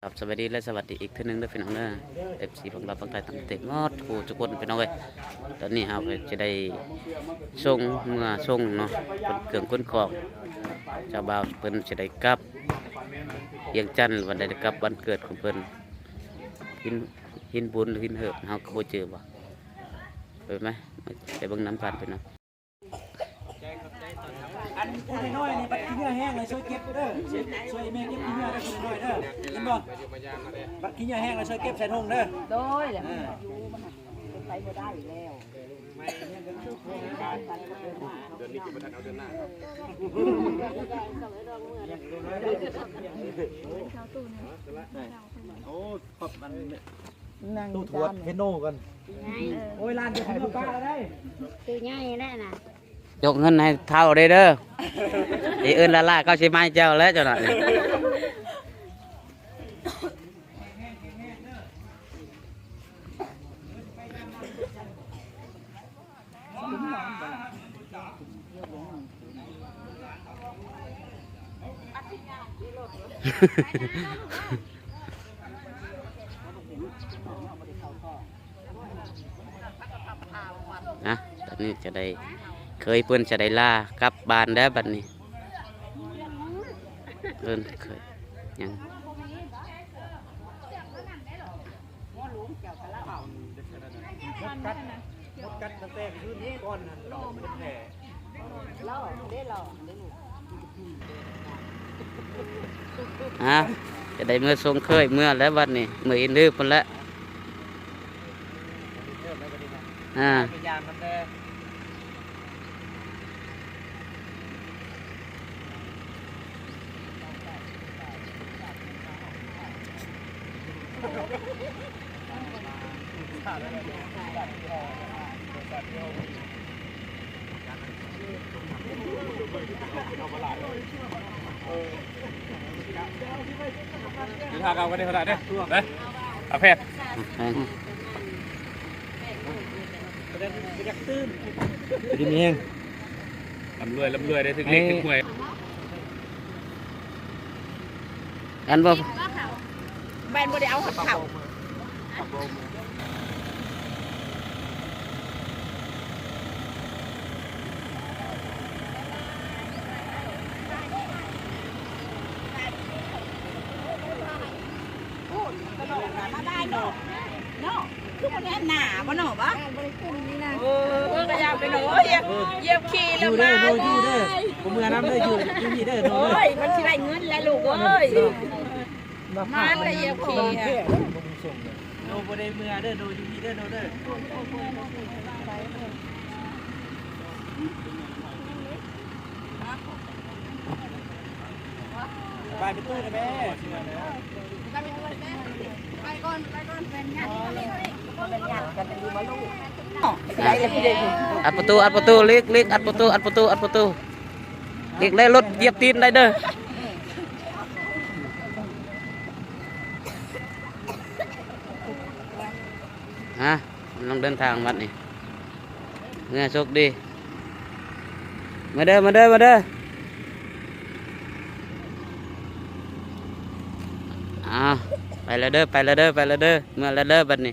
ຄັບ ສະບາຍດີ ແລະ ສະຫວັດດີອີກເທື່ອໜຶ່ງເດີພີ່ນ້ອງເດີ ເອັຟຊີ ຝັ່ງລາວ ຝັ່ງໄທ ຕ່າງປະເທດໝົດຄູ່ທຸກຄົນພີ່ນ້ອງເອີຍ. ຕອນນີ້ເຮົາກໍຈະໄດ້ສົ່ງ ເມືອສົ່ງເນາະ ເປັນເຄື່ອງຂົນຂອງ ເຈົ້າບ່າວເພິ່ນຈະໄດ້ກັບວຽງຈັນ ຫຼືວ່າໄດ້ກັບບ້ານເກີດຂອງເພິ່ນ. ຫີນ ຫີນບຸນ ຫຼື ຫີນເຫີບ ເຮົາກໍບໍ່ຈື່ບໍ່ ເອີ ມາ ໄປເບິ່ງນຳກັນພີ່ນ້ອງ. ອັນຜູ້ນ້ອຍໆນີ້ ບັດຂີ້ເຫຍື້ອແຫ້ງແລ້ວຊ່ວຍເກັບເດີ ຊ່ວຍແມ່ເກັບຂີ້ເຫຍື້ອເດີ ຜູ້ນ້ອຍໆເດີ ຍິນບໍ່? ບັດຂີ້ເຫຍື້ອແຫ້ງແລ້ວຊ່ວຍເກັບໃສ່ຖົງເດີ. ໂດຍ ແລ້ວມັນຢູ່ ມັນເປັນໄປບໍ່ໄດ້ແລ້ວ ເດືອນນີ້ຊິບໍ່ທັນເອົາເດືອນໜ້າ. ໂອ້ ຂອບມັນ ຕູ້ທວດເພໂນກ່ອນ. ໂອ້ຍ ຫຼານຈະເຂົ້າປ່າແລ້ວໄດ໋ ໂຕໃຫຍ່ແລ້ວນະ. ຍົກເງິນໃຫ້ເຖົ້າເດີ້ເດີ ຊິເອີ້ນຫຼ້າໆ ເຂົາຊິມາໃຫ້ເຈົ້າແລ້ວ ເຈົ້າໜ້ອຍ. ນະ ຕອນນີ້ຈະໄດ້ ເຂີຍເພິ່ນຈະໄດ້ລາກັບບ້ານແລ້ວບັດນີ້. ເອີ້ນເຂີຍ ຍັງ ມົດກັດ ມົດກັດຕັ້ງແຕ່ຄືນກ່ອນຫັ້ນ ມັນແຜ່. ອ່າ ຈະໄດ້ເມືອສົ່ງເຂີຍເມືອແລ້ວບັດນີ້ ເມືອອີນລືພຸ້ນແຫຼະ. ອ່າ ຢູ່ທ່າເກົ່າກໍໄດ້ ເທົ່ານັ້ນເດ້ ໄປ ເອົາແພດ ດີມີແຮງ ລ່ຳລວຍ ລ່ຳລວຍ ໄດ້ຖືກເລກຖືກຫວຍ. ອັນບໍ່ ແມ່ນບໍ່ໄດ້ເອົາຮອດເຂົ້າ. ໂອ້ຍ ມາບາຍເນາະ ເນາະ ຄືບໍ່ແນມໜ້າບໍ່ເນາະ ບໍ່ ບໍ່ໄດ້ຂຶ້ນນີ້ນະ. ເອີ ເອີ ກໍຢ່າໄປເນາະ ເອີ ຢຽບ ຢຽບຂີ່ແລ້ວ ຢູ່ເດີ ມາ ໂດຍ ຢູ່ເດີ ບໍ່ເມືອນຳເດີ ຢູ່ ຢູ່ນີ້ເດີ ໂດຍ. ໂອ້ຍ ມັນຊິໄດ້ເງິນແລ້ວລູກເອີຍ ມາແລ້ວຢຽບຂີ່ ໂດ ບໍ່ໄດ້ເມືອເດີ ໂດ ຢູ່ນີ້ເດີ ໂດ ເດີ. ໄປ ໄປຕູ້ນະແມ່ ໄປກ່ອນ ໄປກ່ອນ ເປັນຫຍັງ ເປັນຫຍັງກັນຢູ່ມາລູກ. ອັດປະຕູ ອັດປະຕູ ຫຼີກ ຫຼີກ ອັດປະຕູ ອັດປະຕູ ອັດປະຕູ ຫຼີກ ແລະລົດຢຽບຕີນໄດ້ເດີ. ຮະ ກຳລັງເດີນທາງບັດນີ້ ເມືອໂຊກດີ ມາເດີ ມາເດີ ມາເດີ. ອ້າວ ໄປແລ້ວເດີ ໄປແລ້ວເດີ ໄປແລ້ວເດີ ເມືອແລ້ວເດີບັດນີ້.